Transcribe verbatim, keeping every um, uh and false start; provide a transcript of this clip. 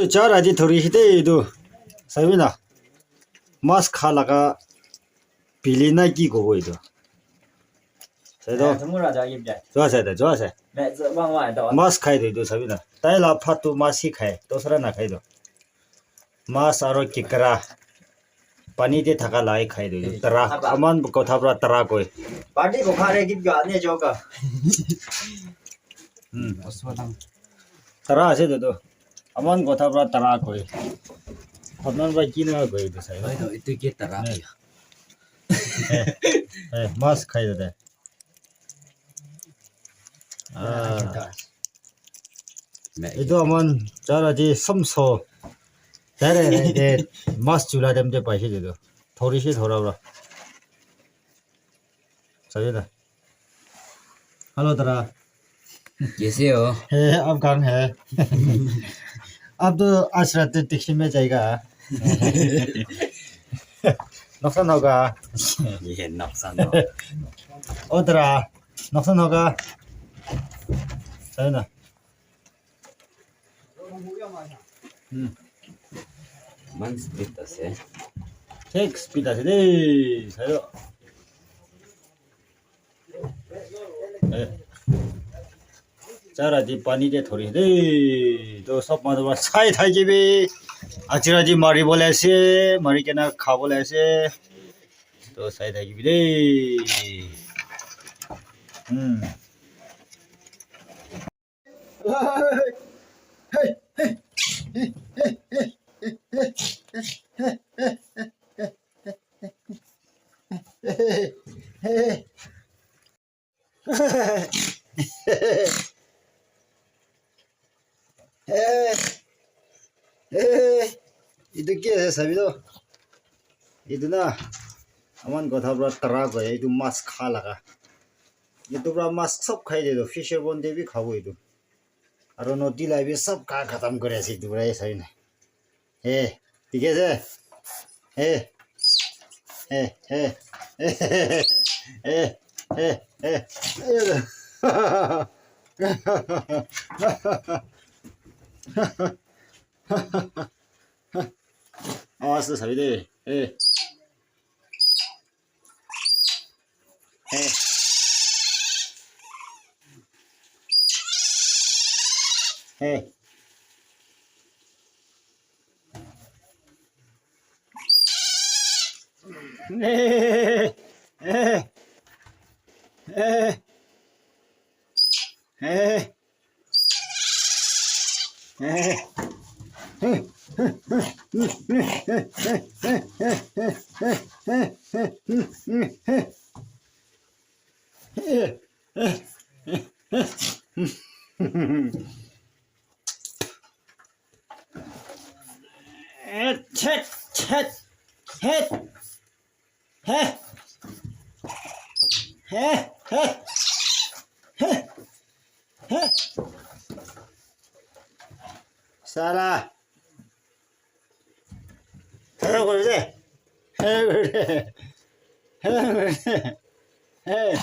Char aji thori hite etu. Sabi na. Mas kha laga pili na ki kobo etu. Sai do. Joa sai do, joa sai. Mas khai do etu sabi na. Tai la phat tu mas hi khai. Dosra na khai do. Mas aro kikra. Pani te thaka lai khai do. Tara. Aman kotha pra tara koi. Party ko khare git ga ne joka. Hmm. Tara ase do do. Aman kotha pra tara koi. Khotman ba kina koi do sai. Oi do itu ke tara. Eh, eh, mas khai do de. Ah. Etu aman chara ji samso. Dare re de mas chula dem de paise de do. Thori se thora bra. Sabi da. Hello tara. Kaise ho? Hey, ab kahan hai? Ab to aaj raat tikhi mein jayega. Nuksan hoga. Ye nuksan hoga. O tara, nuksan hoga. Sabi na. Hmm. Iman speed ase. Thik speed ase dei. Sayo. Eh. Chara di pani de thori dei. To sob manu para sai thaki bi. Achira di mari bole ase, mari kena kha bole ase. To sai thaki bi dei. Hmm. Etu ki ase sabi toh? Etu na, aman kotha para tara koi, etu mas kha laga. Etu para mas sob khai de toh, fisher bon de bi khabo etu. Aro nodi la bi sob kha khatam kuri ase etu para, sabi na. He, dikhi ase? He. He, he. He, he, he. Awaaz toh sabi de. He. He. He. Sala. Hey, what is it? Hey, what is it? Hey, what is it? Hey.